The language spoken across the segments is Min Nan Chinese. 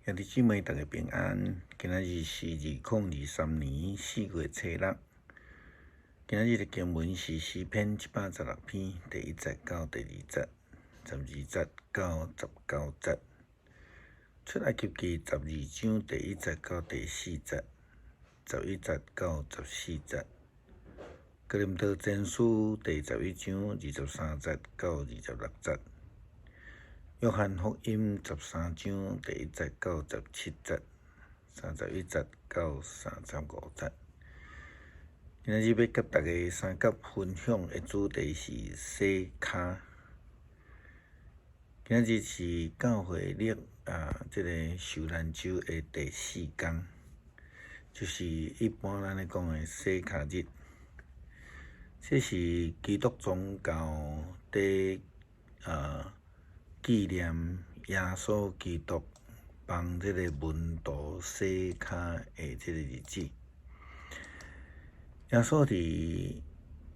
兄弟姊妹，大家平安。今仔日是2023年4月初六。今仔日的經文是詩篇116篇第一節到第二節，12節到19節。出埃及記12章第一節到第四節，11節到14節。哥林多前書第11章23節到26節。約翰福音13章第一節到17節，31節到35節。今仔日欲佮大家相佮分享的主題是洗跤。今仔日是教會曆啊，這个受難週的第四工，就是一般咱咧講的洗跤日。這是基督宗教佇紀念耶穌基督幫這个門徒洗跤的這个日子。耶穌佇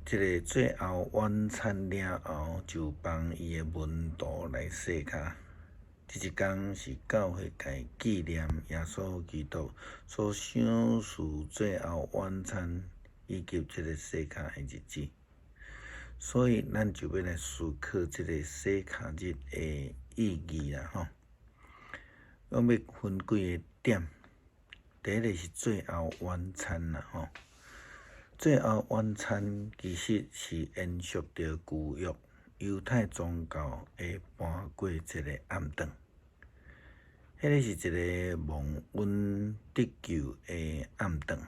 這个最後晚餐了後，就幫伊的門徒來洗跤。這一工是教會界紀念耶穌基督所賞賜最後晚餐以及這个洗跤的日子。所以，咱就欲來思考這个洗跤日的意義啦，吼。我欲分幾个點，第一个是最後晚餐啦，吼。最後晚餐其實是延續著舊約猶太宗教的盤粿節的暗頓，彼个是一个蒙恩得救的暗頓。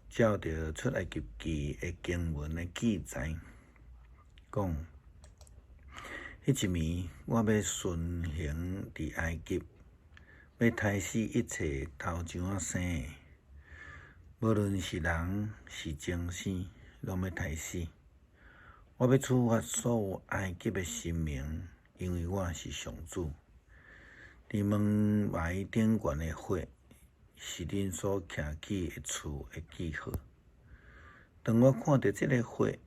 照著出埃及記的經文的記載，講，彼一暝我欲巡行佇埃及，欲刣死一切頭一仔生的，無論是人是精生，攏欲刣死。我欲處罰所有埃及的神明，因為我是上主。佇門楣頂懸的血，是恁所徛起的厝的記號。當我看著這个血，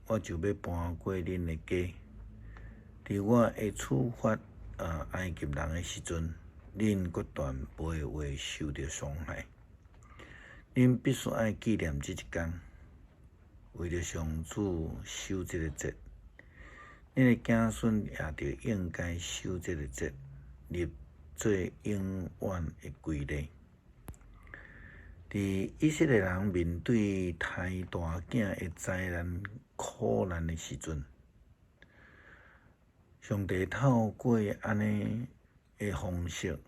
我就欲盤過恁的家。佇我會處罰埃及人的時陣，恁決斷袂會受著傷害。恁必須愛紀念這一工，為著上主守這个節。恁的子孫也著應該守這个節，立做永遠的規例。佇以色列人面對刣大囝的災難苦難的時陣，上帝透過按呢的方式，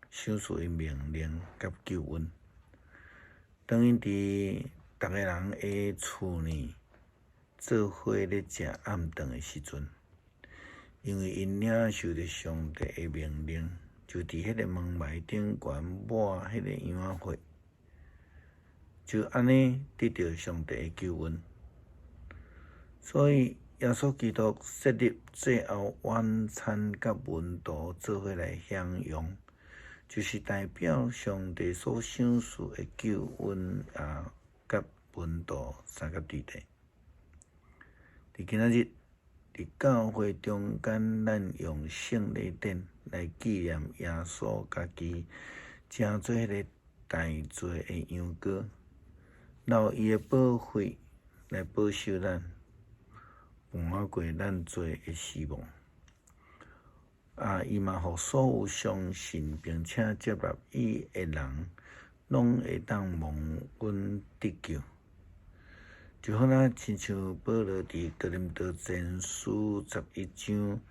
賞賜𪜶命令佮救恩。當𪜶佇逐个人的厝內做伙咧食暗頓的時陣，因為𪜶領受著上帝的命令，就佇彼个門楣頂懸抹彼個羊仔血。就按呢得著上帝的救恩，所以耶穌基督設立最後晚餐，佮門徒做伙來享用，就是代表上帝所賞賜的救恩啊，佮門徒相佮對齊。佇今仔日，佇教會中間，咱用聖禮典來紀念耶穌家己，成做彼个代罪的羊羔。流伊的寶血來保守咱，瞞過咱罪的死亡。啊，伊嘛予所有相信並且接納伊的人，攏會當蒙恩得救。就好若親像保羅佇哥林多前書11章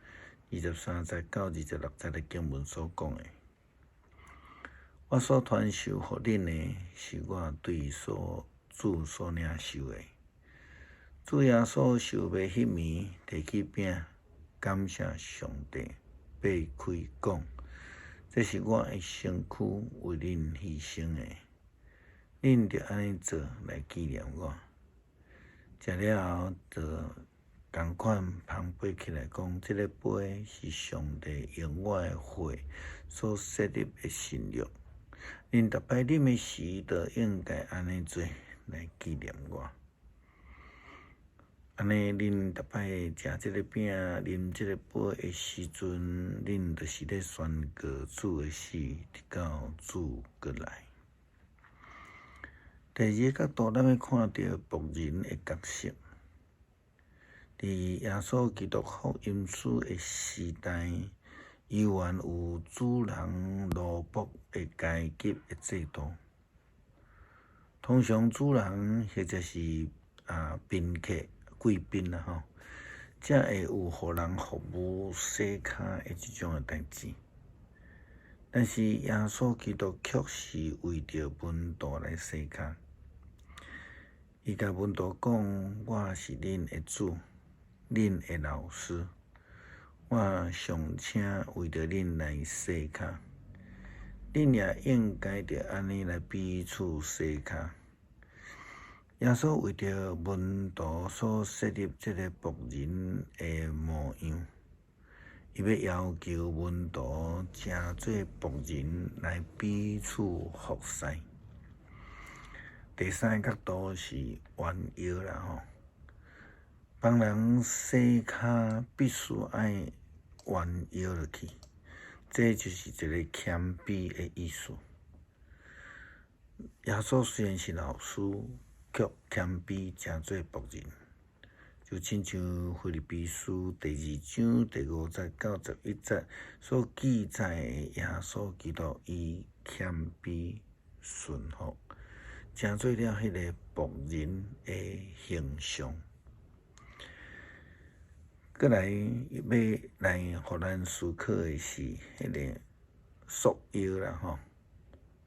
23節到26節的經文所講的：我所傳授予恁的，是我對所主所領受的。主耶穌受賣彼暝，提起餅，感謝上帝，擘開講：這是我的身軀，為恁犧牲的。恁著按呢做來紀念我。食了後，就仝款捧杯起來講：這个杯是上帝用我的血所設立的新約。恁逐擺啉的時，就應該按呢做來紀念我。按呢，恁逐擺食這个餅、啉這個杯的時陣，恁就是咧宣告主的死，直到主閣來。第二个角度，咱欲看著僕人的角色。佇耶穌基督福音書的時代，猶原有主人奴僕的階級的制度。通常主人或者是賓客、貴賓啦吼，才會有予人服務洗跤的這種的代誌。但是耶穌基督卻是為著門徒來洗跤。伊共門徒講：我是恁的主，恁的老師，我尚且為著恁來洗跤，恁也應該著按呢來彼此洗跤。耶穌為著門徒所設立這个僕人的模樣，伊欲要求門徒成做僕人來彼此服侍。第三个角度是彎腰啦吼，幫人洗跤必須愛彎腰落去，這就是一个謙卑的意思。耶穌雖然是老師，卻謙卑成做僕人，就親像腓立比書第二章第五節到十一節所記載的，耶穌基督伊謙卑順服，成做了彼个僕人的形象。閣來欲來予咱思考的是彼个束腰啦吼，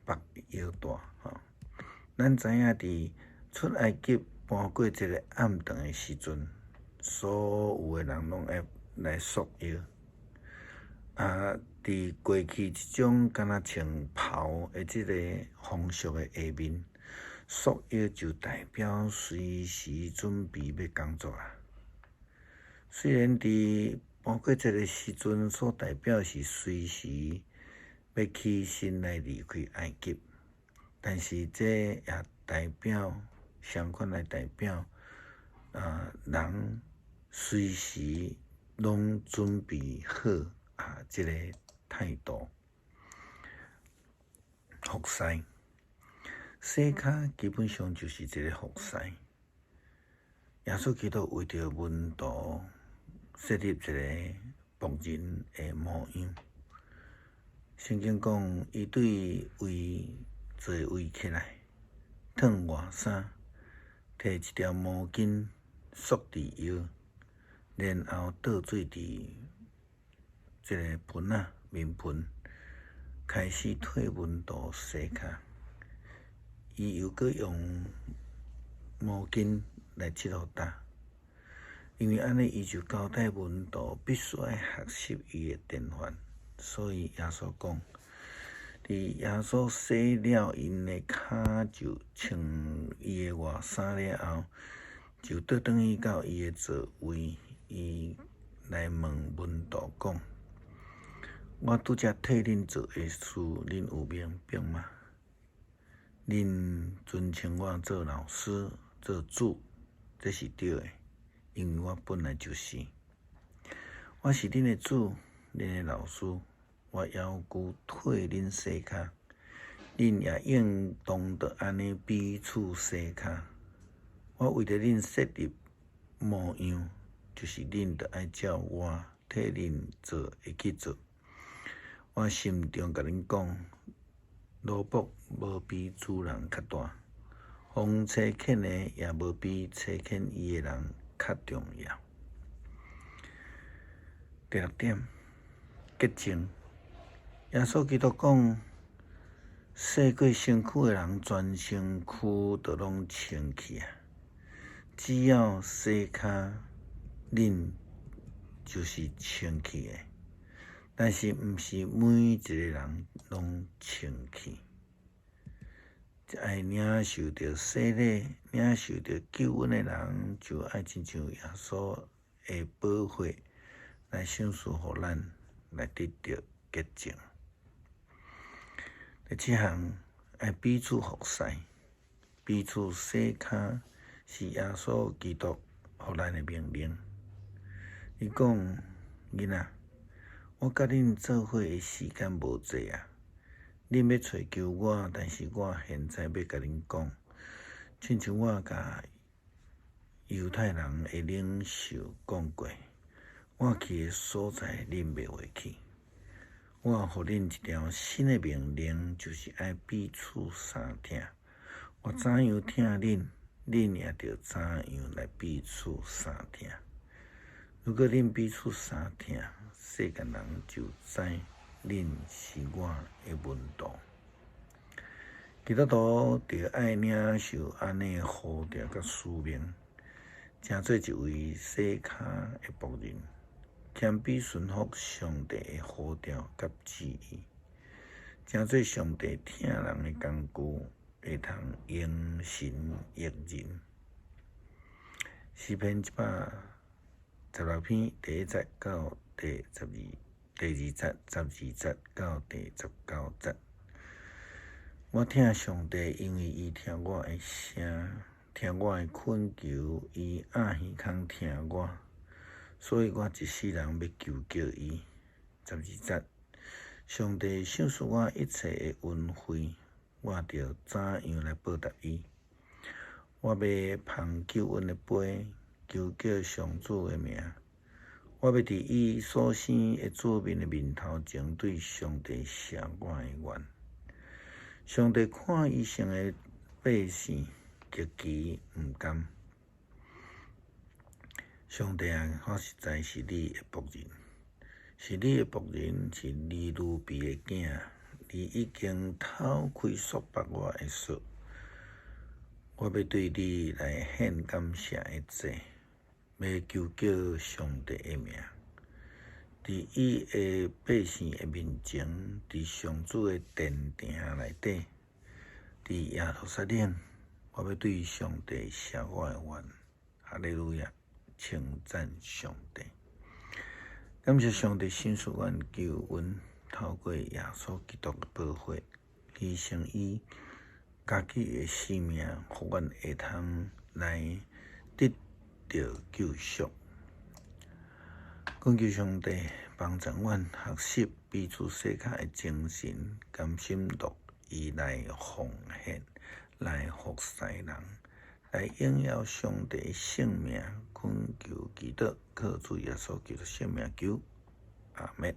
縛腰帶吼。咱知影佇出埃及搬過這个暗場的時陣，所有的人攏愛來束腰。佇過去這種敢若穿袍的這个風俗的下面，束腰就代表隨時準備欲工作啊。雖然佇搬過節的時陣，所代表是隨時欲起身來離開埃及，但是這也代表相款來代表人隨時攏準備好這个態度。服侍，洗跤基本上就是一个服侍。耶穌基督為著門徒設立一个僕人的模樣。聖經講，伊對位座位起來，脫外衫，提一條毛巾束佇腰，然後倒水佇這个盆仔面盆，開始替門徒洗跤。伊又閣用毛巾來拭予焦，因為按呢，伊就交代門徒必須愛學習伊的典範。所以耶穌講，佇耶穌洗了𪜶的跤就穿伊的外衫了後，就倒轉去到伊的座位，伊來問門徒講：我拄才替恁做的事，恁有明白嗎？恁尊稱我做老師、做主，這是對的，因為我本來就是。我是恁的主，恁的老師，我要求替恁洗跤，恁也應當著按呢彼此洗跤。我為著恁設立模樣，就是恁著愛照我替恁做的去做。我心中共恁講，奴僕無比主人較大，予差遣的也無比差遣伊的人較重要。第六點，潔淨。耶穌基督講，洗過身軀的人，全身軀都攏清氣啊！只要洗跤，恁就是清氣的。但是，毋是每一个人攏清氣。愛領受著洗禮、領受著救恩的人，就愛親像耶穌的寶血來賞賜予咱，來得著潔淨。第七項，愛彼此服侍，彼此洗跤，是耶穌基督予咱的命令。伊講：囡仔，我佮恁做伙的時間無濟啊，恁欲揣求我，但是我現在欲共恁講，親像我共猶太人的領袖講過，我去的所在，恁袂會去。我予恁一條新的命令，就是愛彼此相疼。我怎樣疼恁，恁也著怎樣來彼此相疼。如果恁彼此相疼，世間人就知恁是我的門徒。基督徒著愛領受按呢呼召佮使命，成做一位洗跤的僕人，謙卑順服上帝的呼召佮旨意，成做上帝疼人的工具，會通榮神益人。詩篇116篇第1節到第12，第2節、12節到第19節。我疼上帝，因為伊聽我的聲，聽我的懇求，伊掩耳孔聽我，所以我一世人欲求告伊。12節，上帝賞賜我一切的恩惠，我著怎樣來報答伊？我欲捧救恩的杯，求告上主的名。我欲佇伊所生的子民的面頭前，對上帝謝我的願。上帝看伊聖的百姓極其毋甘。上帝啊，我實在是你的僕人，是你的僕人，是你預備的囝。你已經透開束縛我的索，我欲對你來獻感謝的祭，欲求告上帝的名。佇伊的百姓的面前，佇上主的殿埕內底，佇耶路撒冷，我欲對上帝謝我的願。哈利路亞，稱讚上帝，感謝上帝賞賜阮救恩，透過耶穌基督的寶血，犧牲伊家己的性命，予阮會通來得著救贖。懇求上帝幫助阮學習彼此洗跤的精神，甘心樂意來奉獻，來服侍人，來榮耀上帝的聖名。懇求祈禱，靠主耶穌基督聖名求，阿們。